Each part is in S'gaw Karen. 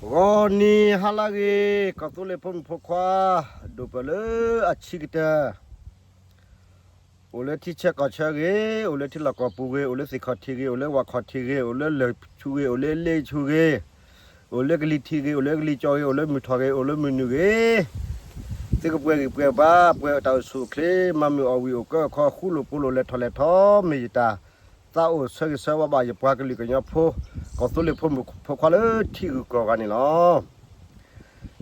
ဂီၤနံၤဟါလၢအဂ့ၤ, ကီၢ်သူလ့ၤဖိမုၣ်ဖိခွါ, ဒိၣ်ပၢၢ်လၢအဆံးကတၢၢ်, အိၣ်လၢထံဆၢကီၢ်ဆၢဂ့ၤ, အိၣ်လၢထံလီၢ်ကီၢ်ပူၤဂ့ၤ, အိၣ်လၢသ့ၣ်ခီၣ်ထံးဂ့ၤ, အိၣ်လၢဝၣ်ခီၣ်ထံးဂ့ၤ, အိၣ်လၢလၢၢ်ဆူၣ်ဂ့ၤ, အိၣ်လၢလ့ဆူၣ်ဂ့ၤ, အိၣ်လၢကလံၤထံးဂ့ၤ, အိၣ်လၢကလံၤကၠီဂ့ၤ, အိၣ်လၢမုၢ်ထီၣ်ဂ့ၤ, အိၣ်လၢမုၢ်နုာ်ဂ့ၤ, သုကပှဲၤဂံၢ်ပှဲၤဘါ, ပှဲၤတၢ်အိၣ်ဆူၣ်အိၣ်ချ့, မၤမုာ်အီၣ်ဝံၣ်အိၣ်ကၢအိၣ်ခီ, ဃူလိာ်ဖိးလိာ်လဲၤထီၣ်လဲၤထီ, မ့ၢ်ယတၢ်သးအိၣ်ဆၢဂ့ၤဆၢဝါဘၣ်ယပှၤကလုာ်ကညီဖိ, ကီၢ်သူလ့ၤဖိမုၣ်ဖိခွါလၢထံဂုၤကီၢ်ဂၤန့ၣ်လီၤ.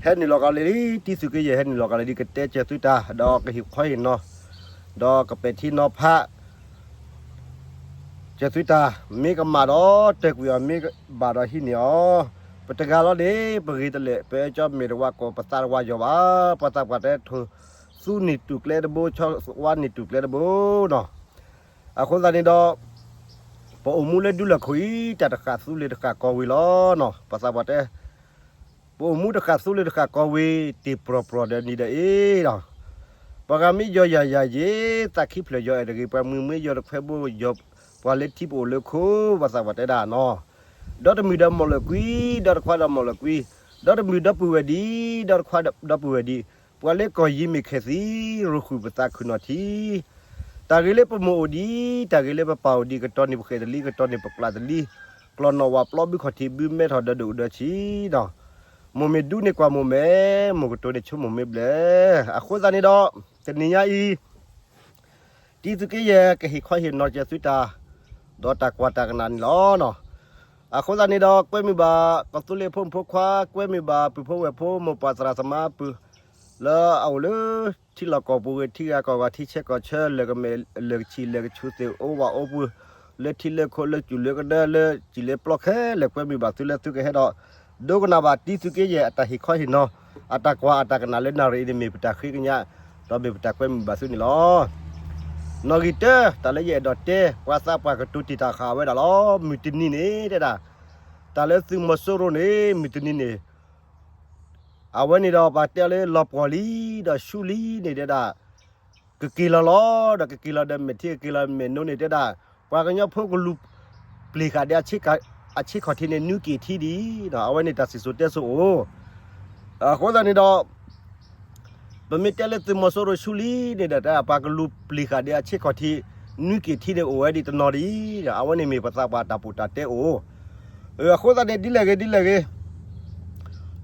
ဟဲနုာ်လီၤကလၢာ်လံ, တံသုးက့ယဲၢ်ဟဲနုာ်လီၤကလၢာ်လံ, ကတဲစၢၤသုတၢ်, ဒီးကဟ့ၣ်ခီဟ့ၣ်နီၤ, ဒီးကပဲာ်ထံနီၤဖး စၢၤသုတၢ်, မ့ၢ်ကမၣ်ဒီးတၢၢ်ကွံာ်အီၤ, မ့ၢ်ကဘၣ်ဒီးဟံးန့ၢ်အီၤ, ပတဂၤလီၤန့ၣ် ပဂ့ၤတလၢာ်, ပအဲၣ်ကၠီမ့ၢ်တဝါကိး ပသးတဝါယီၤဘၣ်, ပှၤသးပှၢ်တဲထိၣ်သူန့ၢ်တူၢ်ကျဲတဘိ, ဆီဝါန့ၢ်တူၢ်ကျဲတဘိနီၤ. အဃိသတးန့ၣ်ဒီး ပအိၣ်မူလၢဒူလၢာ်ခိၣ်အံၤ တၢ်တဃၣ်သူလ့ၤတဃၣ်ကီၢ်ဝံၤလီၤနီၤ, ပှၤသးပှၢ်တဲ ပအိၣ်မူတဃၣ်သူလ့ၤတဃၣ်ကီၢ်ဝံၤ တ့ၢ်ပြီၢ်ပြီၢ်ဒီးနံၤဒီးအ့ဒီး, ပှၤဂၤမ့ၢ်ယီၤယၤယၤယ့ၤ, သးခံဖျၢၣ်ယီၤအဲၣ်တဂ့ၤ, ပှၤမုၢ်မ့ၢ်ယီၤတခွဲဘိယီၤ, ပှၤလၢထံပအိၣ်လၢခိ, ပှၤသးပှၢ်တဲဒၣ်နီၤ, ဒီတမုၢ်ဒီးမီၢ်လၢာ်ကွံ, ဒီတခွါဒီးမီၢ်လၢာ်ကွံ, ဒီတမုၢ်ဒီပုၢ်ဝဲၢ်ဒံး, ဒီတခွါဒီပုၢ်ဝဲၢ်ဒံး, ပှၤလၢကီၢ်ယံၤမ့ၢ်ခဲၣ်သံ, ရိဃုာ်ပသးခုၣ်နီၢ်ထံ တၢ်ဂ့ၤလၢပမိၢ်အိၣ်ဒံး, တၢ်ဂ့ၤလၢပပၢ်အိၣ်ဒံး, ကတီၤန့ၢ်ပဃဲၣ်တလံ, ကတီၤန့ၢ်ပကျၢ်တလံ, ကျီၢ်နီၣ်ဝးပျီဘုခီၣ်ထံးဘု မဲထီၣ်ဒီးဒုၣ်ဒီးဆံးနီၤ, မိၢ်မ့ၢ်ဒူန့ၢ်ကွၢ်မိၢ်မဲ, မိၢ်ကတိၤန့ၢ်ဆိမိၢ်မ့ၢ်ဘျဲၣ်, အဃိသတးန့ၣ်ဒီး တနံၤညါအံၤ တံသုးက့ယဲၢ်ကဟ့ၣ်ခီဟ့ၣ်နီၤစၢၤသုတၢ်, ဒီးတၢ်ကွၢ်တၢ်ကနၣ်န့ၣ်လီၤ. အဃိသတးန့ၣ်ဒီး ကွဲမုာ်ဘၣ်ကီၢ်သူလ့ၤဖိမုၣ်ဖိခွါ, ကွဲမုာ်ဘၣ်ပုၢ်ဖိဝဲၢ်ဖိ မိၢ်ပၢ်သရၣ်သမါပုၢ် လၢအအိၣ်လၢ ထံလီၢ်ကီၢ်ပူၤဂ့ၤ, ထံဂၤကီၢ်ဂၤ, ထံဆၢကီၢ်ဆၢ, လၢကမဲာ်လၢကဆံး, လၢကဆူးသ့ၣ်, အိၣ်ဝးအိၣ်ပူၤ, လၢထံလၢခိ, လၢစူၢ်လၢကဒၢ, လၢစံာ်လၢပျီခဲလၢာ်, ကွဲမုာ်ဘၣ်သုလၢသုကဟဲဒီး ဒိကနၣ်ဘၣ်တံသုးက့ယဲၢ်အတၢ်ဟ့ၣ်ခီဟ့ၣ်နီၤ, အတၢ်ကွၢ်အတၢ်ကနၣ်လၢနၣ်ရံၣ်အံၤန့ၣ် မ့ၢ်ပတၢ်ဃ့ကညး, ဒီးမ့ၢ်ပတၢ်ကွဲမုာ်ဘၣ်သုန့ၣ်လီၤ. နီၣ်ဂံၢ်တၢ, တၢ်လၢယအဲၣ်ဒိးတဲ, ပှၤသးပှၢ်ကတိၤတ့ၢ်တၢ်ဃာ်ဝဲဒၣ်လီၤ. မုၢ်တနံၤန့ၣ်တဲဒၣ်, တၢ်လၢသုးမီၤစိရိၤန့ၣ် မုၢ်တနံၤန့ၣ် အဝဲန့ၣ်ဒီးပှၤတဲအီၤလၢလီၤပှီၢ်လံ, ဒီးဆူလံန့ၣ်တဲဒၣ်, ကက့ၤလီၤလီၤ, ဒီးကက့ၤလီၤဒီးမဲာ်ထံ, ကက့ၤလီၤမဲာ်နိန့ၣ်တဲဒၣ်, ပှၤကညီဖိကလူၤပျံၤဃာ်ဒီး အဆ့ခီၣ်ထံးန့ၣ် နွံက့ၤထံဒံး, အဝဲန့ၣ်တၢ်စံၣ်စိၤတဲစိၤအိၣ်. အဃိသတးန့ၣ်ဒီး ပမ့ၢ်တဲလၢသုးမီၤစိရိၤဆူလံန့ၣ်ဒီး ပှၤကလူၤပျံၤဃာ်ဒီးအဆ့ခီၣ်ထံး နွံက့ၤထံန့ၣ်အိၣ်ဝဲဒံးတနီၤဒံး, အဝဲန့ၣ်မ့ၢ်ပှၤသးပှၢ်တၢ်ပီးတၢ်တဲအိၣ်. အဃိသတးန့ၣ် ဒ်လဲၣ်ဂ့ၤဒ်လဲၣ်ဂ့ၤ,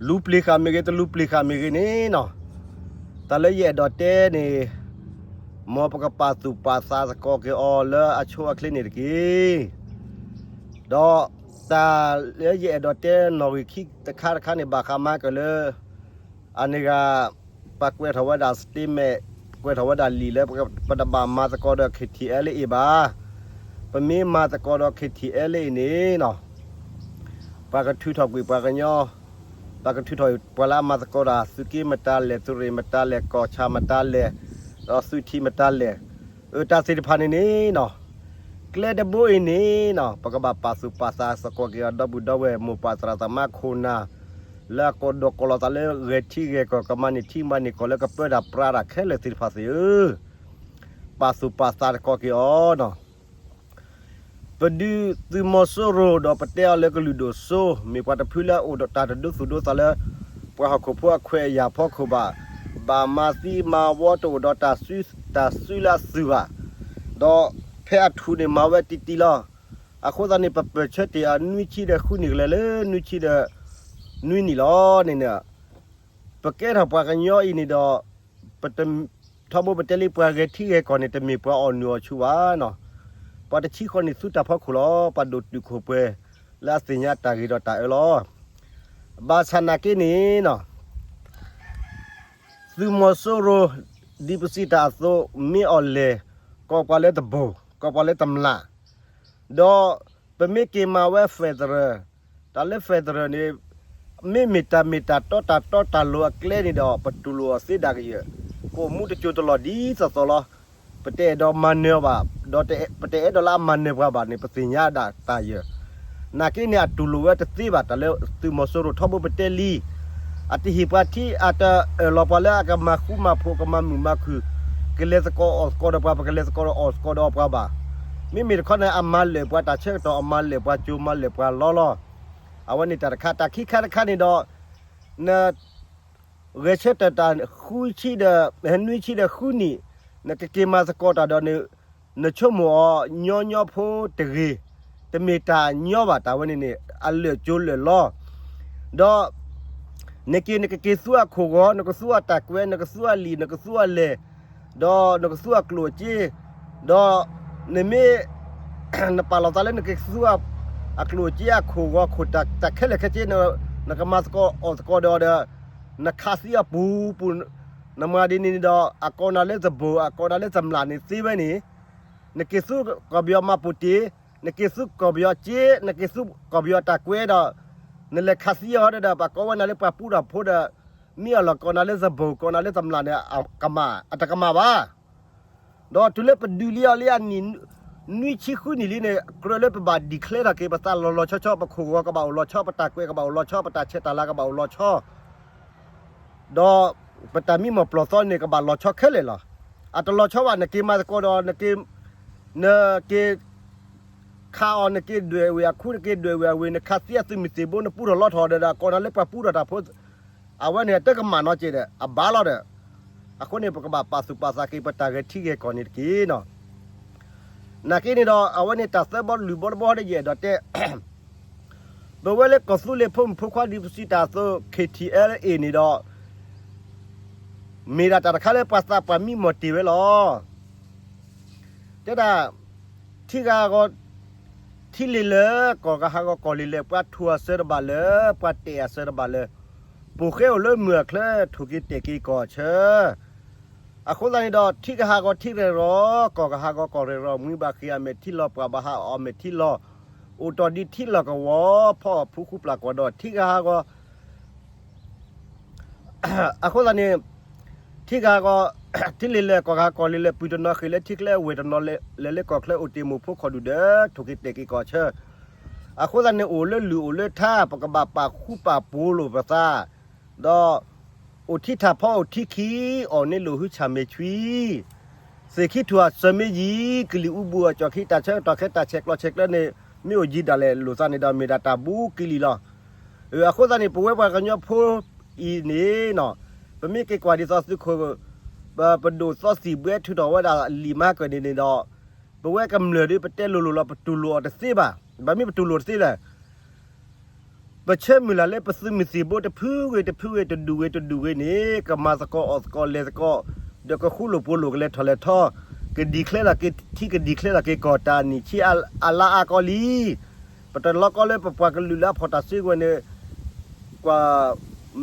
လူၤပျံၤဃာ်မ့ၢ်ဂ့ၤ, တလူၤပျံၤဃာ်မ့ၢ်ဂ့ၤန့ၣ်နီၤ, တၢ်လၢယအဲၣ်ဒိးတဲန့ၣ်, မ်ပကပာ်သူၣ်ပာ်သးသကိးက့ၤအီၤလၢအဆိအချ့န့ၣ်တက့ၢ်. ဒီးတၢ်လၢယအဲၣ်ဒိးတဲ နီၣ်ဂံၢ်ခံတခါတခါန့ၣ် ဘၣ်ဃးမၤကၢၢ်လၢ အန့ၣ်ဂ့ၤ, ပှၤကွဲးထီၣ်ဝဲဒၣ် statement, ကွဲးထီၣ်ဝဲဒၣ်လံာ်လၢ ပတဘၣ်မၤသကိးဒီး KTLA ဘၣ်. ပမ့ၢ်မၤသကိးဒီး KTLA န့ၣ်နီၤ, ပှၤကထုးထီၣ်ကွံာ်ပှၤကညီ, ပှၤကထုးထီၣ်ပှၤလၢအမၤသကိးတၢ်, သုးက့မတၤလဲၣ်, သုးရ့ၣ်မတၤလဲၣ်, ကီၢ်ဆၣ်မတၤလဲၣ်, ဒီးသုးထံးမတၤလဲၣ်, အတၢ်သ့ၣ်တဖၣ်န့ၣ်န့ၣ်နီၤ, ကျဲတဘိအံၤန့ၣ်နီၤ, ပကဘၣ်ပာ်သူၣ်ပာ်သးသကိးက့ၤအီၤ ဒီပုၢ်ဒီဝဲၢ် မိၢ်ပၢ်သရၣ်သမါခိၣ်နၢ် လၢအကိးဒိၣ်ကိးလီၤသးလၢဂဲၤထံဂဲၤကီၢ်, ကမၤန့ၢ်ထံမၤန့ၢ်ကီၢ် လၢကပၢတၢ်ပြးတၢ်ခဲလၢာ်သ့ၣ်တဖၣ်သ့ၣ်ဧၢ, ပာ်သူၣ်ပာ်သးသကိးက့ၤအီၤနီၤ. ပဒုးသုးမီၤစိရိၤဒီး ပတဲအီၤလၢကလုာ်ဒိၣ်စိ, မ့ၢ်ပှၤတဖုလၢအအိၣ်ဒီးတၢ်တဒိသူၣ်ဒိသးလၢ ပှၤဟီၣ်ခိၣ်ဖိအခွဲးအယာ်ဖီခိၣ်ဘၣ်, ဘၣ်မၤသံမၤဝီတအိၣ်ဒီးတၢ်စုလၢအသုးဘၣ်, ဒီးဖဲအထူၣ်န့ၣ်မၤဝဲတံၢ်တံၢ်လီၤ. အဃိသတးန့ၣ် ပပၢၢ်ဆၢတ့ၢ်အနွံဆံဒီးဃုနံၣ်ကလဲာ်လၢ နွံဆံဒီး နွံနံၣ်လီၤန့ၣ်န့ၣ်, ပကဲထီၣ်ပှၤကညီအံၤန့ၣ်ဒီး ပတ ထီဘိပတဲလံ ပှၤဂဲၤထံဂဲၤကီၢ်န့ၣ် တမ့ၢ်ပှၤအီၣ်နုၢ်အီၣ်ဆူၣ်ဘၣ်နီၤ. ပှၤတဆံဃီန့ၣ် သုးတၢ်ဖီခိၣ်လီၤ. ပှၤဒိၣ်တုာ်ခိၣ်ပှဲၤ လၢအသ့ၣ်ညါတၢ်ဂ့ၤဒီးတၢ်အၢလီၤ. ဘၣ်ဆၣ်နာ်က့န့ၣ်နီၤ, သုးမီၤစိရိၤ ဒ်ပစံးတၢ်အသိး မ့ၢ်အီၤလဲၣ် ကိးပှၤလၢတဘိၣ်, ကိးပှၤလၢတမျၢ်, ဒီးပမ့ၢ်က့ၤမၤဝဲ federal, တၢ်လၢ federal န့ၣ် မ့မ့ၢ်တၢ်မ့ၢ်တၢ်တီတၢ်တီတၢ်လိၤအကျဲန့ၣ်ဒီး ပတူၢ်လိာ်အီၤသ့ဒၣ်ကယၢၢ်, ပအိၣ်မူတစိၤတလီၢ်ဒ်သိးသိးလီၤ. ပတအဲၣ်ဒိးမၤနၢၤအီၤဘၣ်, ဒီးပတအဲၣ်ဒိးလၢအမၤနၢၤပှၤဘၣ်န့ၣ် ပသ့ၣ်ညါဒၣ်တၢ်ယၢၢ်. နာ်က့န့ၣ် အတူၢ်လိာ်ဝဲတသ့ဘၣ်. တၢ်လၢသုးမီၤစိရိၤထီဘိပတဲလံ, အတဟ့ၣ်ပှၤထံ, အတအၢၣ်လီၤပှၤလၢအကမၤဃူမၤဖိး ကမၤမုာ်မၤခုၣ်, ကလဲၤသကိးအီၣ်သကိးဒီးပှၤ, ပကလဲၤသကိးဒီးအီၣ်သကိးဒီးပှၤဘၣ်. မ့မ့ၢ်တခီန့ၣ် အမၤလၢာ်ပှၤတၢ်ဆၢကတီၢ်, အမၤလၢာ်ပှၤစိၤ, မၤလၢာ်ပှၤလီလီၤ. အဝဲန့ၣ်တၢ်တခါ တၢ်ခံခါတခါန့ၣ်ဒီး န ဂဲၤဆၢထၢၣ်တၢ်ဃုဆံဒီး နွံဆံဒီးဃုနံၣ် နကက့ၤမၤသကိးတၢ်ဒီး နဆိကမိၣ်အီၤညီညီဖိတဂ့ၤ, တမ့ၢ်တၢ်ညီဘၣ် တၢ်ဝဲန့ၣ်န့ၣ် အလၢာ်ကၠိလၢာ်လီၤ. ဒီး နက့ၤ နကက့ၤသူအခိၣ်ဂီၤ နကသူအတၢ်ကွဲ နကသူအလံာ် နကသူအလဲၢ် ဒီးနကသူအကျိၣ်အစ့ ဒီး နမ့ၢ် နပာ်လီၤသးလၢနကသူအ အကျိၣ်အစ့ အခိၣ်ဂီၤခိၣ် တၢ်ခဲလၢာ်ခဲဆ့ နကမၤသကိးအီၣ်သကိးဒီး နခးသံအပူၤပူၤ နမၤဒ်န့ၣ်ဒီး အကိးနၤလၢသဘိၣ် အကိးနၤလၢသမျၢ်န့ၣ်သ့ဝဲန့ၣ် နက့ၤသူကီၢ်ပယီၤမၤပိာ်တ့ၢ်, နက့ၤသူကီၢ်ပယီၤစ့, နက့ၤသူကီၢ်ပယီၤတၢ်ကွဲဒီး နလဲၤခးသံအီၤဒီး ပှၤကိးဝဲနၤလၢပှၤပူထီၣ်ဖိဒီး မ့ၢ်အလီၢ်ကိးနၤလၢသဘိၣ် ကိးနၤလၢသမျၢ်န့ၣ် အတကမၣ်ဘၣ်. ဒီးတုၤလၢပဒုးလံအီၤလံအနံၣ် နွံဆံဃုနံၣ်လံန့ၣ် ကြၢးလၢပဘၣ် declare ထီၣ်က့ၤ ပသးလီၤလီၤဆီဆီ ပခိၣ်ဂီၤကဘၣ်အိၣ်လီၤဆီ ပတၢ်ကွဲးကဘၣ်အိၣ်လီၤဆီ ပတၢ်ဆဲးတၢ်လၤကဘၣ်အိၣ်လီၤဆီ ဒီးပတၢ်မံမီၢ်ပျီၢ်သီန့ၣ် ကဘၣ်လီၤဆီခဲလၢာ်လီၤ. အတလီၤဆီဘၣ် နက့ၤမၤသကိးဒီး နက့ၤ နက့ၤ ခးအီၤ နက့ၤဒွဲၣ်ဝဲအခူ နက့ၤဒွဲၣ်ဝဲအဝ့ၢ် နခးသံအသုးမုၢ်သံၣ်ဘိ နပူထီၣ်လီထီၣ်ဒီး ကိးနၤလၢပှၤပူထီၣ်တၢ်ဖိ အဝဲန့ၣ် အတကမၣ်နီတစဲးဒီး အဘၣ်လီၤဒီး အဃိန့ၣ် ပကဘၣ်ပာ်သူၣ်ပာ်သးက့ၤ ပတၢ်ဂဲၤထံဂဲၤကီၢ်န့ၣ်တက့ၢ်နီၤ. နာ်က့န့ၣ်ဒီး အဝဲန့ၣ်တၢ်သၢဘီလုၢ်ဘီတဘီဒီး ယအဲၣ်ဒိးတဲ ပဝဲလၢကီၢ်သူလ့ၤဖိမုၣ်ဖိခွါဒ်ပစံးတၢ်အသိး K T L A န့ၣ်ဒီး မ့ၢ်ဒၣ်တၢ်တခါလၢပှၤသးပှၢ်မံမီၢ်တ့ၢ်ဝဲလီၤ. တဲဒၣ် ထံဂၤဟးဂီၤ ထံလ့ၤလၢာ် ကီၢ်ဂၤဟးဂီၤကီၢ်လ့ၤလၢာ် ပှၤထူၣ်အစၢၤတဘၣ်လၢာ် ပှၤတဲာ်အစၢၤတဘၣ်လၢာ် ပိာ်ဃဲအိၣ်လၢမုၢ်အချၢ ထိၣ်က့ၤတဲာ်က့ၤကီၢ်ဆၢ အဃိသတးန့ၣ်ဒီး ထံကဟးဂီၤထံရဲၣ်ရီၤ ကီၢ်ကဟးဂီၤကီၢ်ရဲၣ်ရီၤ မှံဘၣ်ဃ့ၢ်အမဲာ်ထံလီၤ ပှၢ်ဘၣ်ဟးအီၣ်မဲာ်ထံလီၤ အိၣ်တီၢ်ဒ်ထံလီၢ်ကဝီၤ ဖီအီၣ်ဖူဃူပျၢ်ကွၢ်ဒီး ထံကဟးဂီၤ အဃိသတးန့ၣ် ထံကဟးဂီၤ ထံလ့ၤလၢာ် ကီၢ်ကဟးဂီၤကီၢ်လ့ၤလၢာ် ပုၢ်တနီၤဃ့ၢ်လၢထံကျဲ ဝဲၢ်တနီၤ လဲၤလၢကီၢ်ချၢ အိၣ်တ့ၢ်မိၢ်ဖိခိၣ်ဒူၣ်ဒီး ထိၣ်က့ၤတဲာ်က့ၤကီၢ်ဆၢ အဃိသတးန့ၣ် အိၣ်လၢလုၢ်အိၣ်လၢထါ ပကဘၣ်ပာ်ဃူပာ်ဖိးလိာ်ပသး ဒီး အိၣ်ထံထၣ်ဖီအိၣ်ထံခံ အီၣ်န့ၢ်လိာ်ဟုဆၣ်မ့ၢ်ဆွံ သ့ၣ်ခံထူၣ်အစၢၤမ့ၢ်ယံၤ ကလံၤအူဘူးအကၠီၣ်ခံ တၢ်ဆၢကတီၢ်ခဲ တၢ်ဆဲးကျိးဆဲးကျၢန့ၣ် မ့ၢ်အိၣ်ယံၤဒၣ်လဲာ်လိာ်သးန့ၣ်ဒီး မ့ၢ်ဒၣ်တၢ်ဘူးကလံၤလီၤ. အဃိသတးန့ၣ် ပဝဲပှၤကညီဖိအံၤန့ၣ်နီၤ ပမ့ၢ်က့ၤကွၢ်ဒ်သိးသုးခိၣ် ပဒိၣ်စီဆှံဘှဲထုးထီၣ်ဝဲဒၣ်လံာ်မၤကၢၢ်န့ၣ်န့ၣ်ဒီး ပဝဲကမျၢၢ်ဒီး ပတဲလိၤလိၤလီၤ ပတူၢ်လိာ်အီၤတသ့ဘၣ်. ဘၣ်မနုၤပတူၢ်လိာ်တသ့လဲၣ် ပဆၢမုၢ်လၢ်လၢပသုးမုၢ်သံၣ်ဘိတဖုဂ့ၤတဖုဂ့ၤ တဒူၣ်ဂ့ၤတဒူၣ်ဂ့ၤန့ၣ် ကမၤသကိးအီၣ်သကိးလဲၤသကိး ဒီးကဃူလိာ်ဖိးလိာ် ကလဲၤထီၣ်လဲၤထီ က declare ထီၣ်က့ၤထံ က declare ထီၣ်က့ၤကီၢ် တၢ်နံၣ်ဆံအလါအါကီလံ. ပတလီၤကီလၢပပှၤကလုာ်လၢအဖီၣ်တၢ်စုကဝဲၤန့ၣ် ကွၢ်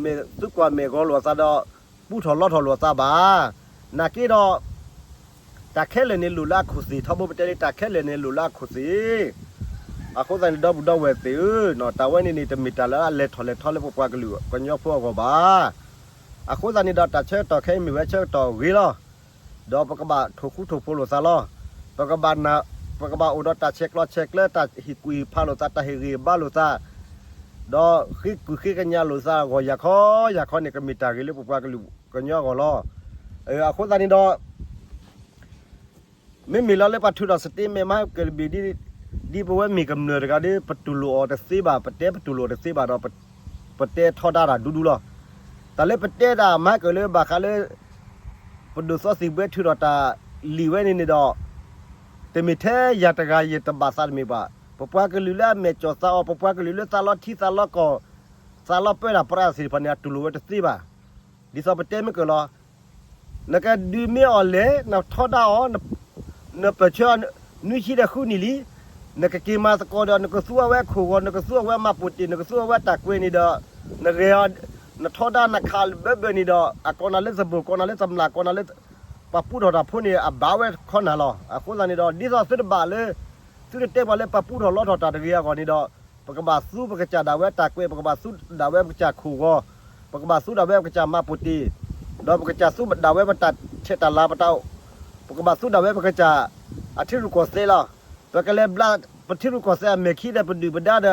မဲာ် သုကွၢ်မဲာ်ဂီၤလိာ်အသးဒီး ပူထီၣ်လီထီၣ်လိာ်အသးဘၣ်. နာ်က့ဒီး တၢ်ခဲလၢာ်န့ၣ်လိၣ်လၢအခိၣ်သ့ၣ် ထီဘိပတဲလၢ တၢ်ခဲလၢာ်န့ၣ်လိၣ်လၢအခိၣ်သ့ၣ် အဃိသတးန့ၣ် ဒီပုၢ်ဒီဝဲၢ်သ့ၣ်ဧၢ, တၢ်ဝဲန့ၣ်န့ၣ် တမ့ၢ်တၢ်လၢအလဲၤထီၣ်လဲၤထီလၢပပှၤကလုာ်ကညီဖိအဂီၢ်ဘၣ်. အဃိသတးန့ၣ်ဒီး တၢ်ဆၢကတီၢ်ခဲအံၤမ့ၢ်ဝဲဆၢကတီၢ်ဂ့ၤလီၤ. ဒီးပကဘၣ်ထိၣ်ဃူထိၣ်ဖိးလိာ်သးလီၤ. ပကဘၣ် ပကဘၣ်အိၣ်ဒီးတၢ်ဆဲးကျိးဆဲးကျၢ တၢ်ဟ့ၣ်ကူၣ်ဟ့ၣ်ဖးလိာ်သး တၢ်ဟ့ၣ်ဂံၢ်ဟ့ၣ်ဘါလိာ်သး ဒီးဃ့ကုၢ်ဃ့ကညးလိာ်သးအဂီၢ် ယၤခီယၤခီန့ၣ် ကမ့ၢ်တၢ်ဂ့ၤလၢပပှၤကလုာ်ကညီအဂီၢ်လီၤ. အဃိသတးန့ၣ်ဒီး မ့မ့ၢ်လီၤလၢပှၤထုးထီၣ်စတ့မဲာ်မၤကၢၢ်တဘ့ၣ်ဒ် ဒ်ပဝဲမ့ၢ်ကမျၢၢ်တဂၤဒီး ပတူၢ်လိာ်အီၤတသ့ဘၣ်, ပတဲပတူၢ်လိာ်အီၤတသ့ဘၣ်ဒီး ပတဲထီဒါတၢ်ဒူဒူလီၤ. တၢ်လၢပတဲတၢ်မၤကၢၢ်လၢဘၣ်ဃးလၢ ပဒိၣ်စီဆှံဘှဲထုးထီၣ်တၢ်လံာ်ဝဲန့ၣ်န့ၣ်ဒီး တမ့ၢ်ထဲယၤတဂၤယတဘၣ်သးတမ့ၢ်ဘၣ်. ပပှၤကလုာ်လၢအမဲာ်ကၠီၣ်သးအီၤ, ပပှၤကလုာ်လၢသးလီထံသးလီကီၢ်, သးလီပၢတၢ်ပြးသ့ၣ်တဖၣ်န့ၣ် အတူၢ်လိာ်ဝဲတသ့ဘၣ်. ဒ်သိးပတဲမ့ၢ်ကၢၢ်လီၤ. နကဒုးမ့ၢ်အီၤလဲၣ်, နထီဒါအီၤ, နပၢၢ်ဆၢ နွံဆံဒီးဃုနံၣ်လံ, နကက့ၤမၤသကိးဒီး နကသူအဝဲခိၣ်ဂီၤ, နကသူအဝဲမၤပိာ်တ့ၢ်, နကသူအဝဲတၢ်ကွဲးန့ၣ်ဒီး နဂဲၤအီၤ, နထီဒါနခးဘၢဘၢန့ၣ်ဒီး အကိးနၤလၢသဘိၣ်, ကိးနၤလၢသမျၢ်, ကိးနၤလၢ ပှၤပူထီၣ်တၢ်ဖိန့ၣ် အဘၣ်ဝဲခီနၤလီၤ. အဃိသတးန့ၣ်ဒီး ဒ်သိးသုတဘၣ်လၢ သုတတဲပှၤလၢပှၤပူထီၣ်လီထီၣ်တၢ်တဂ့ၤအဂီၢ်န့ၣ်ဒီး ပကဘၣ်သူပကစၢ်ဒၣ်ဝဲတၢ်ကွဲး, ပကဘၣ်သူဒၣ်ဝဲပကစၢ်ခိၣ်ဂီၤ, ပကဘၣ်သူဒၣ်ဝဲပကစၢ်မၤပိာ်တ့ၢ်, ဒီးပကစၢ်သူဒၣ်ဝဲပတၢ်ဆဲးတၢ်လၤ, ပတၢ် ပကဘၣ်သူဒၣ်ဝဲပကစၢ် အထံရူၢ်ကီၢ်သဲးလီၤ. ပကလဲၤဘျါပထံရူၢ်ကီၢ်သဲးအမဲာ်ခံဒီးပဒုၣ်ပဒါဒီး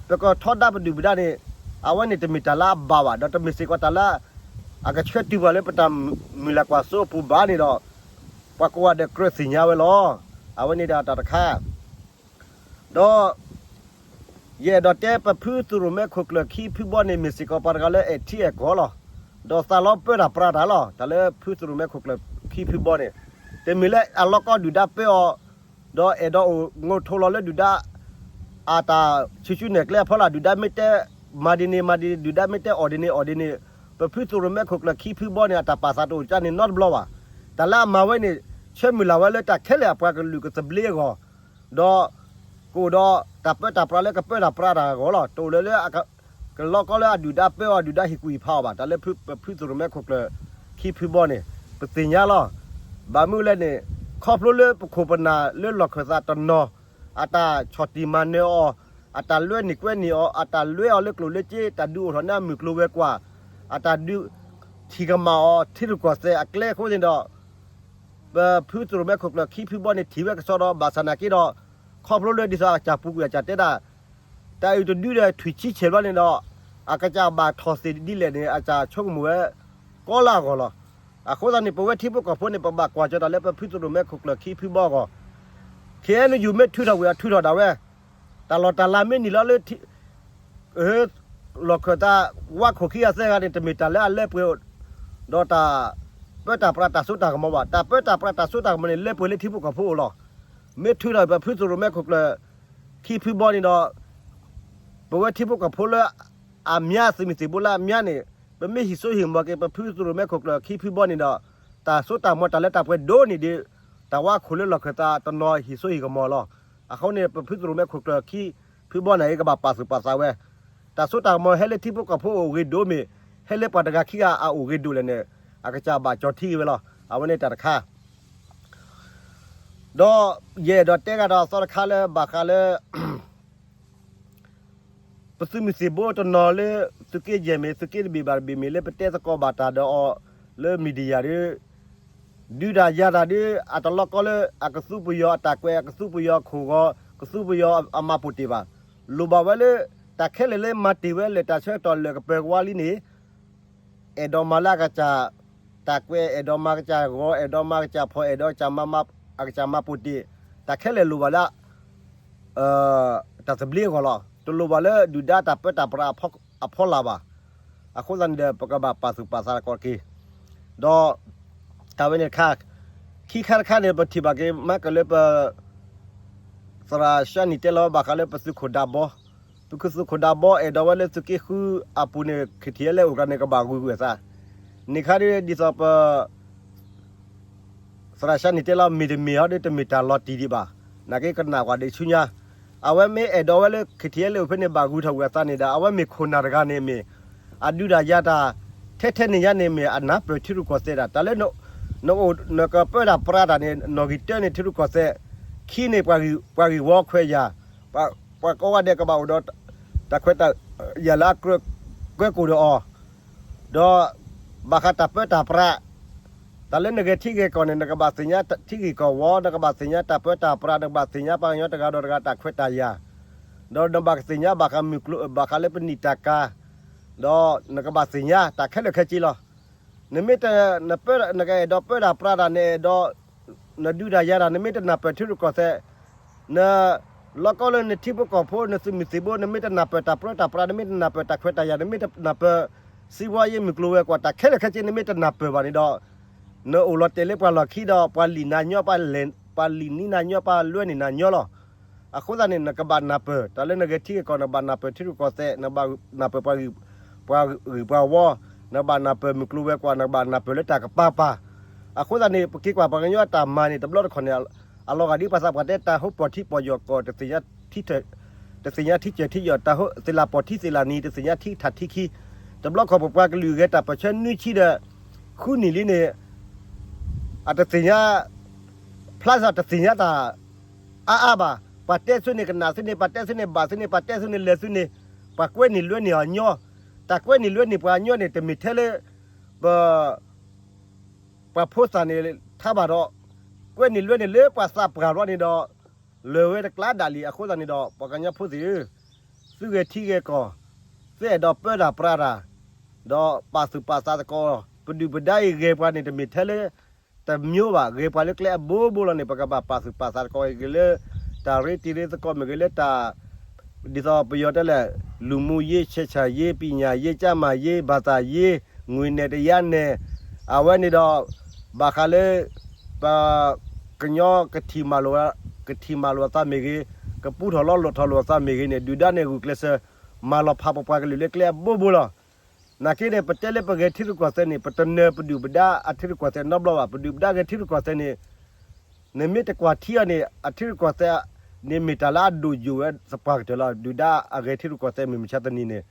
ပကထီဒါပဒုၣ်ပဒါန့ၣ် အဝဲန့ၣ်တမ့ၢ်တၢ်လၢအဘၣ်ဘၣ်, ဒီးတမ့ၢ်စ့ၢ်ကီးတၢ်လၢ အကဆှၢတုၤပှၤလၢပတၢ်မုၢ်လၢ်ကွၢ်စိအပူၤဘၣ်န့ၣ်ဒီး ပှၤကိးဂၤဒဲးကြၢးသ့ၣ်ညါဝဲလီၤ. အဝဲန့ၣ်ဒီးတၢ်တခါ ဒီး ယအဲၣ်ဒိးတဲပဖုသုးရိၣ်မဲခိၣ်ကျၢၢ်ခံဖုဘီန့ၣ် မ့ၢ်စ့ၢ်ကီးပှၤတဂၤလၢအဲၣ်ထံအဲၣ်ကီၢ်လီၤ. ဒီးသးလီပၢတၢ်ပြးတၢ်လီၤ. တၢ်လၢဖုသုးရိၣ်မဲခိၣ်ကျၢၢ်ခံဖုဘီန့ၣ် တမ့ၢ်လၢအလီၢ်ကီၢ်ဒုၣ်ဒါပၢအီၤ ဒီးအဲၣ်ဒိးအိၣ်ငိးထိးလီၤလၢဒုၣ်ဒါ အတၢ်ဆူၣ်ဆူၣ်နဲၣ်ကျဲအဖီလာ် ဒုၣ်ဒါမ့ၢ်တဲမၤဒ်န့ၣ်မၤဒ်န့ၣ် ဒုၣ်ဒါမ့ၢ်တဲအီၣ်ဒ်န့ၣ်အီၣ်ဒ်န့ၣ် ပဖုသုးရိၣ်မဲခိၣ်ကျၢၢ်ခံဖုဘီန့ၣ် အတၢ်ပာ်သးတအိၣ်ကၢန့ၣ်နီတဘျီဘၣ်. တၢ်လၢအမၤဝဲန့ၣ် ဆၢမုၢ်လၢ်ဝဲလၢတၢ်ခဲလၢာ်အပှၤကလုာ်ကသဘျ့အဂီၢ် ဒီး ကအိၣ်ဒီးတၢ်ပၢတၢ်ပြးလၢကပၢတၢ်ပြးတၢ်အဂီၢ်လီၤ. တအိၣ်လၢၤလၢ ကလီၢ်ကီၢ်လၢအဒုၣ်ဒါပၢအီၤ ဒုၣ်ဒါဟ့ၣ်ကူၣ်ဟ့ၣ်ဖးအီၤဘၣ်. တၢ်လၢပဖုသုးရိၣ်မဲခိၣ်ကျၢၢ်ခံဖုဘီန့ၣ် ပသ့ၣ်ညါလီၤ. ဘၣ်မနုၤလဲၣ်န့ၣ် ခီဖျိလၢပခိၣ်ပနၢ်လၢလီၢ်ခၢၣ်သးတနီၤ အတၢ်ဆီၣ်တံၢ်မၤနၢၤအီၤ, အတၢ်လွဲန့ၢ်ကွဲန့ၢ်အီၤ, အတၢ်လွဲအီၤလၢကျိၣ်လၢစ့, တၢ်ဒုးအိၣ်ထီၣ်န့ၢ်မုၢ်ကျိၤဝဲၤကွာ်, အတၢ်ဒုးထံၣ်ကမၣ်အီၤ ထံရူၢ်ကီၢ်သဲးအကျဲအဃိန့ၣ်ဒီး ပဖုသုးရိၣ်မဲခိၣ်ကျၢၢ်ခံဖုဘီန့ၣ် ထံၣ်ဝဲကစီဒီး ဘၣ်ဆၣ်နာ်က့ဒီး ခီဖျိလၢဒ်သိးအကစၢ်ပူၤကွံာ်အကစၢ်တဲဒၣ် တၢ်အုၣ်တဒုဒီးထွံၣ်ဆံဆဲးဘျီန့ၣ်ဒီး အကစၢ်ဘၣ်ထီၣ်သ့ၣ်ဒ်လဲၣ်န့ၣ် အကစၢ်ဆိကမိၣ်ဝဲကီလၢအဂီၢ်လီၤ. အဃိသတးန့ၣ် ပဝဲထံဖိကီၢ်ဖိန့ၣ် ပဘၣ်ကွၢ်ကၠီၤတၢ်လၢပဖုသုးရိၣ်မဲခိၣ်ကျၢၢ်ခံဖုဘီအဂီၢ်, ခဲအံၤနယူၤမ့ၢ်ထုးထီၣ်ဝံၤအထုးထီၣ်ဒၣ်ဝဲ, တၢ်လီၢ်တၢ်လၤမ့ၢ်နံၤလီၤလၢ လီၢ်ခၢၣ်သး ဝါခိၣ်ခံဂၤသၢဂၤန့ၣ် တမ့ၢ်တၢ်လၢအလၢပှဲၤ ဒီးတၢ်ပၢတၢ်ပြးတၢ်စိတၢ်ကမီၤဘၣ်. တၢ်ပၢတၢ်ပြးတၢ်စိတၢ်ကမီၤန့ၣ် လၢပှဲၤလၢထံဖိကီၢ်ဖိအအိၣ်လီၤ. မ့ၢ်ထုးထီၣ်ပဖုသုးရိၣ်မဲခိၣ်ကျၢၢ်ခံဖုဘီန့ၣ်ဒီး ပဝဲထံဖိကီၢ်ဖိလၢအမါ သုးမုၢ်သံၣ်ဘိလၢအမါန့ၣ် ပမ့ၢ်ဟံၣ်စိဟံၣ်ကမီၤက့ၤ ပဖုသုးရိၣ်မဲခိၣ်ကျၢၢ်ခံဖုဘီန့ၣ်ဒီး တၢ်စိတၢ်ကမီၤတၢ်လၢတၢ်ပှဲၤဒိၣ်န့ၢ်ဒံး တၢ်ဝါခိၣ်လၢလီၢ်ခၢၣ်သးတနီၤဟံၣ်စိဟံၣ်ကမီၤလီၤ. အဃိန့ၣ် ပဖုသုးရိၣ်မဲခိၣ်ကျၢၢ်ခံဖုဘီန့ၣ် ကဘၣ်ပာ်သူၣ်ပာ်သးဝဲ တၢ်စိတၢ်ကမီၤဟဲလၢထံဖိကီၢ်ဖိအအိၣ်ဂ့ၤဒိၣ်မ့ၢ် ဟဲလၢပှၤတဂၤခံဂၤအအိၣ်ဂ့ၤဒိၣ်လဲၣ်န့ၣ် အကစၢ်ဘၣ်ကၠီၤထံက့ၤဝဲလီၤ. အဝဲန့ၣ်တၢ်တခါ ဒီးယအဲၣ်ဒိးတဲဂၤဒီးအသီတခါလၢဘၣ်ဃးလၢ ပသုးမုၢ်သံၣ်ဘိတနီၤလၢ သုးက့ယဲၢ်မ့ၢ် သုးက့တဘ့ၣ်ဘၣ်တဘ့ၣ်မ့ၢ် လၢပတဲသကိးဘၣ်တၢ်ဒီးအီၤလၢ media ဒီး ဒုးတၢ်ယၤတၢ်ဒီး အတလီၢ်ကီၢ်လၢအကသူပယီၤအတၢ်ကွဲး အကသူပယီၤခိၣ်ဂီၤ ကသူပယီၤအမၤပိာ်တ့ၢ်ဘၣ်. လိၣ်ဘၣ်ဝဲလၢ တၢ်ခဲလၢာ်လၢမၤတ့ၢ်ဝဲလၢတၢ်ဆၢကတီၢ်လၢကပၢၤကဝါလံန့ၣ် အဲၣ်ဒိးမၤလၢအကစၢ်တၢ်ကွဲး အဲၣ်ဒိးမၤကစၢ်ဂီၤ အဲၣ်ဒိးမၤကစၢ်ဖီၣ် အဲၣ်ဒိးကစၢ်မၤ အကစၢ်မၤပိာ်တ့ၢ် တၢ်ခဲလၢာ်လိၣ်ဘၣ်လၢ တၢ်သဘျ့အဂီၢ်လီၤ. တလိၣ်ဘၣ်လၢဒုၣ်ဒါတၢ်ပၢတၢ်ပြးအဖီလာ်ဘၣ်. အဃိသတးန့ၣ်ဒီး ပကဘၣ်ပာ်သူၣ်ပာ်သးသကိးက့ၤ ဒီး တၢ်ဝဲန့ၣ်တခါ ခံခါတခါန့ၣ် ပထံၣ်ဘၣ်က့ၤ မၤကလၢပ သရၣ်ၡါနံၣ်တဲလီၤဘၣ်ဃးလၢပသုးခိၣ်ဒးဘီ, ပသုးခိၣ်ဒးဘီ အဲၣ်ဒိးဝဲလၢသုးက့ဃုအပူၤန့ၣ် ခံထံၣ်အဲလဲၣ်အိၣ်တဂၤန့ၣ် ကဘၣ်ဂုၤကွံာ်အသး, န့ၣ်ခါဒီး ဒ်သိးပ သရၣ်ၡါနံၣ်တဲလီၤ မ့ၢ်တမ့ၢ်ဟီဒီး တမ့ၢ်တၢ်လီၤတံၢ်ဒံးဘၣ်, နာ်က့ကနၣ်ကွၢ်ဒံးဆူညါ, အဝဲမ့ၢ်အဲၣ်ဒိးဝဲလၢ ခံထံၣ်အဲလဲၣ်အိၣ်ဖဲန့ၣ် ဘၣ်ဂုၤထီၣ်ကွံာ်အသးန့ၣ်ဒီး အဝဲမ့ၢ်ခိၣ်နၢ်တဂၤန့ၣ်မ့ၢ် အဒုးတၢ်ယၤတၢ် ထဲထဲန့ၣ်ညါန့ၣ်မ့ၢ် အနၢ်ပၢၢ်ထံရူၢ်ကီၢ်သဲးဒၣ် တၢ်လၢ နကပၢတၢ်ပြးတၢ်န့ၣ် နီၣ်ဂံၢ်တၢန့ၣ် ထံရူၢ်ကီၢ်သဲး, ခံန့ၣ် ပှၤဂံၢ်ဝီခွဲးယာ်, ပှၤကိးဂၤဒဲးကဘၣ်အိၣ်ဒီး တၢ်ခွဲးတၢ်ယာ်လၢအကြၢးကွဲးကိၣ်ဒီးအီၤ, ဒီးဘၣ်ဃးတၢ်ပၢတၢ်ပြး တၢ်လၢနဂဲၤထံဂဲၤကီၢ်န့ၣ် နကဘၣ်သ့ၣ်ညါထံဂ့ၢ်ကီၢ်ဝီ, နကဘၣ်သ့ၣ်ညါတၢ်ပၢတၢ်ပြး, နကဘၣ်သ့ၣ်ညါပှၤကညီတဂၤဒီးတဂၤတၢ်ခွဲးတၢ်ယာ်, ဒီးနဘၣ်ကသ့ၣ်ညါဘၣ်ဃးမုၢ်ကျိၤ ဘၣ်ဃးလၢပနံၣ်တၢ်ကၤ, ဒီးနကဘၣ်သ့ၣ်ညါတၢ်ခဲလၢာ်ခဲဆ့လီၤ. နမ့ၢ်တ နပၢ နကအဲၣ်ဒိးပၢတၢ်ပြးတၢ် နအဲၣ်ဒိး နဒုးတၢ်ယၤတၢ် နမ့ၢ်တနၢ်ပၢၢ်ထံရူၢ်ကီၢ်သဲး, န လီၢ်ကီၢ်လၢနထံဖိကီၢ်ဖိ နသုးမုၢ်သံၣ်ဘိ နမ့ၢ်တနၢ်ပၢၢ်တၢ်ပၢတၢ်ပြး နမ့ၢ်တနၢ်ပၢၢ်တၢ်ခွဲးတၢ်ယာ် နမ့ၢ်တနၢ်ပၢၢ် စံးဝါယ့မုၢ်ကျိၤဝဲၤကွာ် တၢ်ခဲလၢာ်ခဲဆ့ နမ့ၢ်တနၢ်ပၢၢ်ဘၣ်န့ၣ်ဒီး နအိၣ်လီၤတဲာ်လၢပှၤလီၢ်ခံဒီး ပှၤလံၣ်နၤညီ ပှၤလံၣ်နံၤနၤညီ ပှၤလွဲန့ၢ်နၤညီလီၤ. အဃိသတးန့ၣ် နကဘၣ်နၢ်ပၢၢ် တၢ်လၢနဂဲၤထံဂဲၤကီၢ် နဘၣ်နၢ်ပၢၢ်ထံရူၢ်ကီၢ်သဲး နဘၣ်နၢ်ပၢၢ်ပှၤဂံၢ် ပှၤဂံၢ်ပှၤဝီ, နဘၣ်နၢ်ပၢၢ်မုၢ်ကျိၤဝဲၤကွာ် နဘၣ်နၢ်ပၢၢ်လၢတၢ်ကပၤပၤ. အဃိသတးန့ၣ် ပက့ၤကွၢ်ပှၤကညီအတၢ်မၤန့ၣ် တဘျီတခီၣ်န့ၣ် အလီၤဂာ်ဒ်ပှၤသးပှၢ်တဲ တၢ်ဟိပီၢ်ထံပီၢ်ယီၢ်ကီၢ် တသ့ၣ်ညါထံကၢၢ်ထံယီၢ်, တၢ်ဟိသ့ၣ်လၣ်ပီၢ်ထံသ့ၣ်လၣ်နံၤ တသ့ၣ်ညါထံထးထံခံ, တဘျီခီၣ်ပပှၤကလုာ်ဂဲၤတၢ်ပၢၢ်ဆၢနွံဆံဒီး ဃုနံၣ်လံန့ၣ် အတသ့ၣ်ညါ ဖျါစ့ၢ်တသ့ၣ်ညါတၢ်အါအါဘၣ်. ပှၤတဲဆူန့ၣ်ကနၣ်ဆူန့ၣ်, ပှၤတဲဆူန့ၣ်ဘၣ်ဆူန့ၣ်, ပှၤတဲဆူန့ၣ်လဲၤဆူန့ၣ်, ပှၤကွဲနံၣ်လွဲနံၣ်အီၤညီ, တၢ်ကွဲနံၣ်လွဲနံၣ်ပှၤညီန့ၣ် တမ့ၢ်ထဲလၢ ပ ပှၤဖိသၣ်န့ၣ် ထါဘၣ်ဒီး ကွဲနံၣ်လွဲနံၣ်လၢပှၤသးပှၢ်ဘျီန့ၣ်ဒီး လၢာ်ဝဲတကျါဒၣ်လံ. အဃိသတးန့ၣ်ဒီး ပှၤကညီဖိသ့ၣ်ဧၢ, သုဂဲၤထံဂဲၤကီၢ်, သုအဲၣ်ဒိးပၢတၢ်ပြးတၢ်, ဒီးပာ်သူၣ်ပာ်သးသကိး, ပဒုၣ်ပဒါအံၤဂဲၤပှၤန့ၣ် တမ့ၢ်ထဲလၢ တမျိုးဘၣ်, ဂဲၤပှၤလၢကျဲအဘိဘိလီၤန့ၣ် ပကဘၣ်ပာ်သူၣ်ပာ်သးသကိး မ့ၢ်ဂ့ၤလၢ တၢ်ရ့တံၤရ့သကိး မ့ၢ်ဂ့ၤလၢတၢ် ဒ်သိးပယီၤတဲလဲၣ် လူမှုရေး ဆက်ဆံရေး ပညာရေး ကျန်းမာရေး ဘာသာရေး ငွေနဲ့တရားနဲ့ အဝဲန့ၣ်ဒီး ဘၣ်ဃးလၢ ပ ကညီကထံၣ်မၤလိာ် ကထံၣ်မၤလိာ်အသးမ့ၢ်ဂ့ၤ, ကပူထီၣ်လီလိာ်ထီၣ်လိာ်အသးမ့ၢ်ဂ့ၤန့ၣ် ဒုၣ်ဒါန့ၣ်ဂုာ်ကျဲးစၢး မၤလီၤဖးပပှၤကလုာ်လၢကျဲအဘိဘိလီၤ. နာ်က့န့ၣ် ပတဲလၢပဂဲၤထံရူၢ်ကီၢ်သဲးန့ၣ် ပတနၢၤပဒုၣ်ပဒါအထံရူၢ်ကီၢ်သဲးနီတဘျီဘၣ်. ပဒုၣ်ပဒါဂဲၤထံရူၢ်ကီၢ်သဲးန့ၣ် နမ့ၢ်တကွၢ်ထံအီၤန့ၣ် အထံရူၢ်ကီၢ်သဲးန့ၣ် မ့ၢ်တၢ်လၢအဒိၣ်ယိာ်ဝဲသပှၢ်ကတၢၢ်လီၤ. ဒုၣ်ဒါအဂဲၤထံရူၢ်ကီၢ်သဲးမ့ၢ်မုၢ်ဆါတနံၤန့ၣ်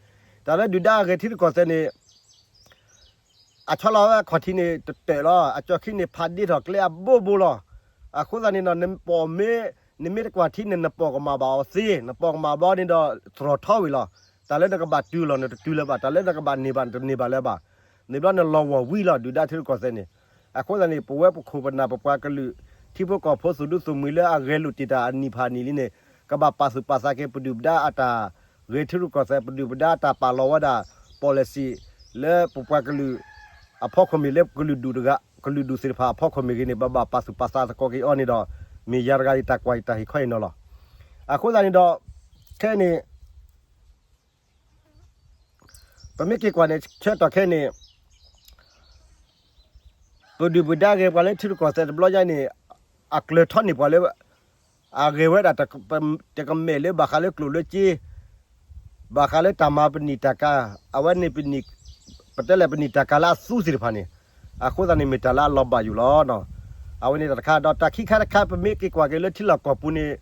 တၢ်လၢဒုၣ်ဒါအဂဲၤထံရူၢ်ကီၢ်သဲးန့ၣ် အဆီလီၤဝဲအခီၣ်ထံးန့ၣ်တတၢၢ်လီၤ. အကၠီၣ်ခံန့ၣ်ဖးဒ့ထီၣ်ကျဲအဘိဘိလီၤ. အဃိသတးန့ၣ်ဒီး နပိာ်မ့ၢ် နမ့ၢ်တကွၢ်ထံန့ၣ် နပိာ်ကမၣ်ဘၣ်အီၤသ့, နပိာ်ကမၣ်ဘၣ်န့ၣ်ဒီး တြီၢ်ထီဝံၤလီၤ. တၢ်လၢနကဘၣ်တုၤလီၤ နတတုၤလၢၤဘၣ်, တၢ်လၢနကဘၣ်န့ၢ်ဘၣ် နတန့ၢ်ဘၣ်လၢၤဘၣ်. န့ၣ်ဘျီနလီၤဝီၢ်ဝံၤလီၤ ဒုၣ်ဒါထံရူၢ်ကီၢ်သဲးန့ၣ်. အဃိသတးန့ၣ် ပဝဲပခိၣ်ပနၢ်ပပှၤကလုာ် ထံဖိကီၢ်ဖိသူၣ်ဒူသူၣ်မှံၤလၢအဂဲၤလိာ်တ့ၢ်တၢ်အနံၣ်ဖးအနံၣ်လံန့ၣ် ကဘၣ်ပာ်သူၣ်ပာ်သးက့ၤပဒုၣ်ပဒါအတၢ်ဂဲၤထံရူၢ်ကီၢ်သဲး ပဒုၣ်ပဒါအတၢ်ပာ်လီၤဝဲဒၣ် policy လၢပပှၤကလုာ် အဖီခိၣ်မ့ၢ်လၢကလုာ်ဒူၣ်တဂၤ ကလုာ်ဒူၣ်သ့ၣ်တဖၣ်အဖီခိၣ်မ့ၢ်ဂ့ၤန့ၣ် ပဘၣ်ပာ်သူၣ်ပာ်သးသကိးက့ၤအီၤန့ၣ်ဒီး မ့ၢ်ယၤတဂၤအံၤတၢ်ကွၢ်အံၤတၢ်ဟ့ၣ်ခီအံၤနီၤလီၤ. အဃိသတးန့ၣ်ဒီး ခဲအံၤန့ၣ် ပမ့ၢ်က့ၤကွၢ်န့ၣ် ဆၢကတီၢ်ခဲအံၤန့ၣ် ပဒုၣ်ပဒါဂဲၤပှၤလၢထံရူၢ်ကီၢ်သဲးတဘျီညါန့ၣ် အကျၢၤထီန့ၢ်ပှၤလၢ အဂဲၤဝဲဒၣ် တကမဲာ်လၢဘၣ်ဃးလၢကျိၣ်လၢစ့ ဘၣ်ဃးလၢတၢ်မၤပနံာ်တၢ်ကၤ အဝဲန့ၣ် ပတဲလဲၣ်ပနံာ်တၢ်ကၤလၢအသူသ့ၣ်တဖၣ်န့ၣ် အဃိသတးန့ၣ် မ့ၢ်တၢ်လၢအလီၤဘၣ်ယိၣ်လီၤ. အဝဲန့ၣ်တၢ်တခါ ဒီးတၢ်ခံခါတခါ ပမ့ၢ်က့ၤကွၢ်က့ၤလၢထံလီၢ်ကီၢ်ပူၤန့ၣ်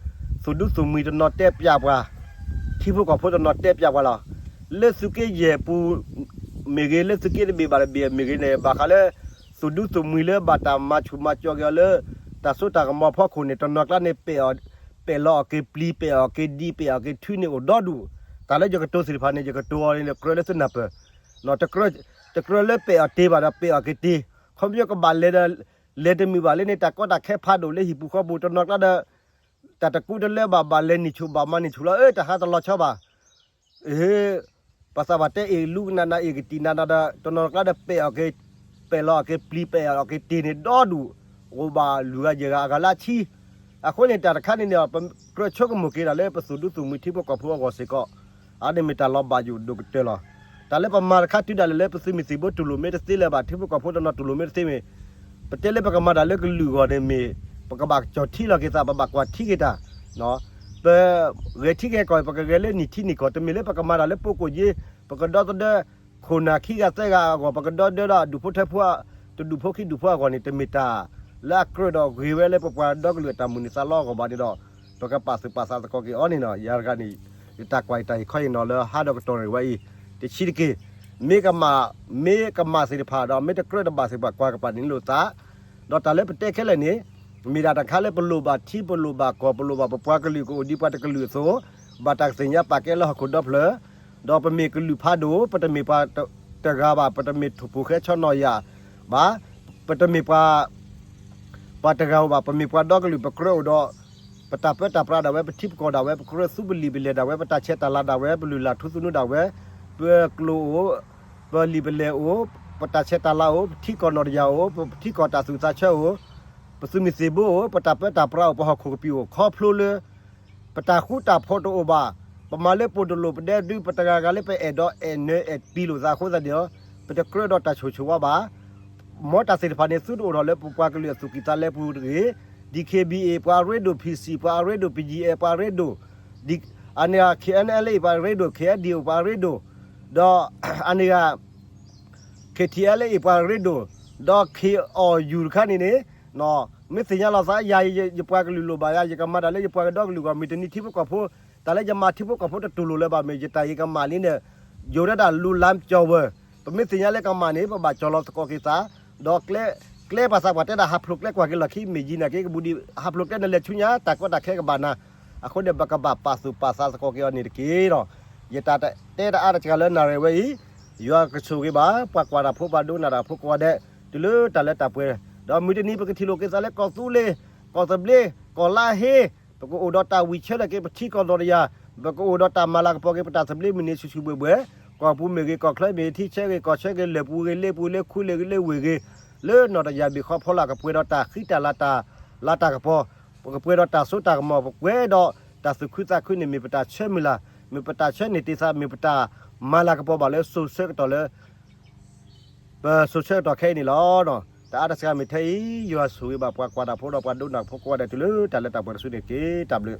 သူၣ်ဒူသူၣ်မှံၤတနီၤတဲပျးပှၤ ထံဖိကီၢ်ဖိတနီၤတဲပျးပှၤလီၤ. လၢသုးက့ယဲၢ်ပူၤ မ့ၢ်ဂ့ၤ လၢသုးက့တဘ့ၣ်ဘၣ်တဘ့ၣ်မ့ၢ်ဂ့ၤန့ၣ် ဘၣ်ဃးလၢ သူၣ်ဒူသူၣ်မှံၤလၢဘၣ်တၢ်မၤဆူၣ်မၤကၠီၤက့ၤအီၤလၢ တၢ်စိတၢ်ကမီၤအဖီခိၣ်န့ၣ် တနီၤကျါန့ၣ် ပဲာ်အီၤ ပဲာ်လီၤအီၤက့ၤပျံၤ ပဲာ်အီၤက့ၤဒံး ပဲာ်အီၤက့ၤထုးန့ၣ်အိၣ်ဒီဒူၣ်. တၢ်လၢယကတိၤသ့ၣ်တဖၣ်န့ၣ် ယကတိၤအီၤန့ၣ် ကြၢးလၢသုနၢ်ပၢၢ် တကြၢးလၢပဲာ်အီၤတ့ဘၣ်ဒီး ပဲာ်အီၤက့ၤတ့ ခီဖျိကဘၣ်လဲၤဒီး လဲၤတမုာ်ဘၣ်လၢန့ၣ် တၢ်ကီတၢ်ခဲဖးဒိၣ်လၢဟံၣ်ပူၤဃီပူၤ တနီၤကျါဒီး တၢ်တကူတလၢဘၣ် ဘၣ်လဲၤနံၣ်ဆူၣ်ဘၣ်မၤနံၣ်ဆူၣ်လီၤ အၢ တၢ်ဟးတလီၤဆီဘၣ် ပှၤသးပှၢ်တဲအ့ၣ်လူကနၣ်နၤ အ့ၣ်ကတံၢ်နၤနၤဒီး တနီၤကျါဒီးပဲာ်အီၤက့ၤ ပဲာ်လီၤအီၤက့ၤပျံၤ ပဲာ်အီၤက့ၤတ့ၢ်န့ၣ်ဒီဒူၣ် အိၣ်ဘၣ်လွံၢ်ဂၤယဲၢ်ဂၤအဂၤလၢအဆံ. အဃိန့ၣ် တၢ်တခါန့ၣ်န့ၣ် ပကြၢးဆိကမိၣ်က့ၤတၢ်လၢပသူၣ်ဒူသူၣ်မှံၤထံဖိကီၢ်ဖိအဂီၢ်စ့ၢ်ကီး အန့ၣ်မ့ၢ်တၢ်လီၤဘၣ်ယိၣ်ဒိၣ်ကတၢၢ်လီၤ. တၢ်လၢပမၤတခါတုၤဒၣ်လဲာ်လၢပသုးမုၢ်သံၣ်ဘိတူၢ်လိာ်မ့ၢ်တသ့လၢၤဘၣ် ထံဖိကီၢ်ဖိတနီၤတူၢ်လိာ်မ့ၢ်တသ့မ့ၢ် ပတဲလၢပကမၤတၢ်လၢကလုာ်အဂီၢ်န့ၣ်မ့ၢ် ပကဘၣ်ကၠီၣ်ထံလီၤက့ၤသး ပဘၣ်ကွၢ်ထံက့ၤတၢ် ပဂဲၤထံဂဲၤကီၢ် ပကဂဲၤလၢနံၣ်ထံနံၣ်ကီၢ် တမ့ၢ်လၢပကမၤတၢ်လၢပိကိၣ်ယ့ ပကဒီသဒၢ ခိၣ်နၢ်ခံဂၤသၢဂၤအဂီၢ် ပကဒီဒၢဒီးဒူၣ်ဖိထၢဖိ တဒူၣ်ဖိခံဒူၣ်ဖိအဂီၢ်န့ၣ် တမ့ၢ်တၢ်လၢအကြၢးဒီးဂ့ၤဝဲလၢပပှၤဒီကလုာ်အတၢ်မုၢ်န့ၢ်သးလီအဂီၢ်ဘၣ်န့ၣ်ဒီး ပကပာ်သူၣ်ပာ်သးသကိးက့ၤအီၤန့ၣ်လီၤ. ယၤတဂၤန့ၣ် ယတၢ်ကွၢ်ယတၢ်ဟ့ၣ်ခီအံၤနီၤလၢဟါဒီးကတီၢ်ရဲၣ်ဝဲအံၤ တဆံးတက့ၢ် မ့ၢ်ကမၣ် မ့ၢ်ကမၣ်သ့ၣ်တဖၣ်ဒီး မ့ၢ်တကြၢးတဘၣ်သ့ၣ်တဖၣ် ကွၢ်ကပၤန့ၣ်လိာ်သး ဒီးတၢ်လၢပတဲခဲလၢာ်န့ၣ် မ့ၢ်ဒၣ်တၢ်တခါလၢပလိၣ်ဘၣ်ထံ ပလိၣ်ဘၣ်ကီၢ် ပလိၣ်ဘၣ်ပပှၤကလုာ်ကအိၣ်ဒ်ပှၤတကလုာ်အသိး ဘၣ်တၢ်ကသ့ၣ်ညါပာ်ကဲလၢဟီၣ်ခိၣ်ဒီဖျၢၣ် ဒီးပမ့ၢ်ကလုာ်ဖးဒိၣ် ပတမ့ၢ်ပှၤတဂၤဘၣ် ပတမ့ၢ်ထိၣ်ဖိၣ်ဃဲဆီနီၢ်ယၣ်ဘၣ် ပတမ့ၢ်ပှၤ ပှၤတဂၤဧိၤဘၣ် ပမ့ၢ်ပှၤဒီကလုာ် ပကြၢးအိၣ်ဒီး ပတၢ်ပၢတၢ်ပြးဒၣ်ဝဲ ပထံပကီၢ်ဒၣ်ဝဲ ပကြၢးသူပလံာ်ပလဲၢ်ဒၣ်ဝဲ ပတၢ်ဆဲးတၢ်လၤဒၣ်ဝဲ ပလုၢ်လၢ်ထူသနူဒၣ်ဝဲ ပကျိာ်အိၣ် ပလံာ်ပလဲၢ်အိၣ် ပတၢ်ဆဲးတၢ်လၤအိၣ် ပထံကီၢ်နီၣ်တယၢ်အိၣ် ပထံကီၢ်တၢ်သူၣ်သးဆၢအိၣ် ပသုးမုၢ်သံၣ်ဘိအိၣ် ပတၢ်ပၢတၢ်ပြးအိၣ် ပဟီၣ်ခိၣ်ကပံာ်အိၣ် ခီဖျိလၢ ပတၢ်ဃူတၢ်ဖိးတအိၣ်ဘၣ်, ပမၤလၢပအိၣ်တလိၣ်ပဒဲဒု ပတဂၤဂၤလၢပအဲၣ်ဒိးအဲၣ်နၢၤအဲၣ်ပျံၤလိာ်သးအဃိသတးန့ၣ်လီၤ. ပတကြၢးဒီးတၢ်ဆိၣ်ဆိၣ်ဝါဘၣ်. မ်တၢ်သ့ၣ်တဖၣ်န့ၣ် သုတအိၣ်ထီၣ်လၢပပှၤကလုာ်အသူၣ်ကံၢ်သးလဲပူၤတဂ့ၤ, ဒ် ခ့ဘံၣ်အ့ၣ် ပှၤအရ့ဒိၣ်, ဖံၣ်စံၣ် ပှၤအရ့ဒိၣ်, ပယံၣ်အဲၣ် ပှၤအရ့ဒိၣ်, အန့ၣ်ဂၤ ခ့ၣ်အဲၣ်အဲၣ်လ်အ့ၣ် ပှၤအရ့ဒိၣ်, ခ့ၣ်အဲၣ်ဒံၣ်အိၣ် ပှၤအရ့ဒိၣ်, ဒီးအန့ၣ်ဂၤ ခ့ၣ်ထံၣ်အဲၣ်လ်အ့ၣ် ပှၤအရ့ဒိၣ်, ဒီး ခ့ၣ်အီၣ်ယူၣ် တခါန့ၣ်န့ၣ် မ့ၢ်သ့ၣ်ညါလီၤသး ယၤ ယပှၤကလုာ်လိၣ်ဘၣ်ယၤ ယကမၤတၢ်လၢယပှၤကဒီကလုာ်အဂီၢ် မ့ၢ်တနံၤထံဖိကီၢ်ဖိ, တၢ်လၢယမၤထံဖိကီၢ်ဖိတတူၢ်လိာ်လၢၤဘၣ် မ့ၢ်ယတၢ်ဂ့ၤကမၣ်လံန့ၣ် ယိၤဒၣ်တၢ်လူလၢကၠီၤဝဲၤ, ပမ့ၢ်သ့ၣ်ညါလၢကမၣ်န့ၣ် ပဘၣ်ကၠီၤလီၤသကိးက့ၤသး, ဒီးကျဲ ကျဲပှၤသးပှၢ်တဲဒၣ် ဟးဖျိးကျဲကွၢ်က့ၤလီၢ်ခံ မ့ၢ်ယံၤနာ်က့ ကဘူးဒံး ဟးဖျိးကျဲနလဲၤဆူညါ တၢ်ကီတၢ်ခဲကဘၣ်နၤ, အဃိန့ၣ် ပကဘၣ်ပာ်သူၣ်ပာ်သးသကိးက့ၤအီၤန့ၣ်တက့ၢ်ဒီး ယတၢ်တဲတအါတစှၤလၢနၣ်ရံၣ်ဝဲအံၤ, ယွၤကဆိၣ်ဂ့ၤဘၣ် ပှၤကွၢ်တၢ်ဖိ ပှၤဒိကနၣ်တၢ်ဖိကိးဂၤဒဲး တုၤလၢတၢ်လၢတၢ်ပှဲၤ, ဒီးမုၢ်တနံၤပကထံၣ်လိာ်က့ၤသးလၢကီၢ်သူလ့ၤ, ကီၢ်သဘျ့, ကီၢ်လါဟ့, ပကအိၣ်ဒီးတၢ်ဝံၢ်ဆၢထၢၣ်က့ၤပထံကီၢ်နီၣ်တယၢ်, ပကအိၣ်ဒီးတၢ်မၤလၤကပီၤက့ၤပတၢ်သဘျ့မုၢ်နံၤဆူၣ်ဆူၣ်ဘှဲၣ်ဘှဲၣ်, ကီၢ်ပူၤမ့ၢ်ဂ့ၤ ကီၢ်ချၢမ့ၢ်ဂ့ၤ ထံဆၢဂ့ၤ ကီၢ်ဆၢဂ့ၤ လၢၢ်ပူၤဂ့ၤ လ့ပူၤ လၢခူလ့ၣ်ဂ့ၤ လၢဝ့ၢ်ဂ့ၤ, လၢနီၣ်တယၢ်ဘ့ၣ်ဃီဖီလာ် ကပှဲၤဒီးတၢ်ဃံတၢ်လၤ တၢ်လၤတၢ်ကပီၤ, ပကပှဲၤဒီးတၢ်စိတၢ်ကမီၤ ပပှဲၤဒီးတၢ်သူၣ်ခုသးခုန့ၣ် မ့ၢ်ပတၢ်ဆၢမုၢ်လၢ် မ့ၢ်ပတၢ်ဆၢန့ၢ်တ့ၢ်သး မ့ၢ်ပတၢ်မၤလၤကပီၤဘၣ်လၢစိၤဆၢကတီၢ်လၢ ပစိၤဆၢကတီၢ်ခဲအံၤန့ၣ်လီၤ. တအါတစှၤမ့ၢ်ထဲအံၤ ယွၤဆိၣ်ဂ့ၤဘၣ်ပှၤကွၢ်တၢ်ဖိဒီးပှၤဒိကနၣ်ဖိကိးဂၤဒဲး တုၤလၢတၢ်လၢတၢ်ပှဲၤတစုန့ၣ်တက့ၢ်. တၢ်ဘျုး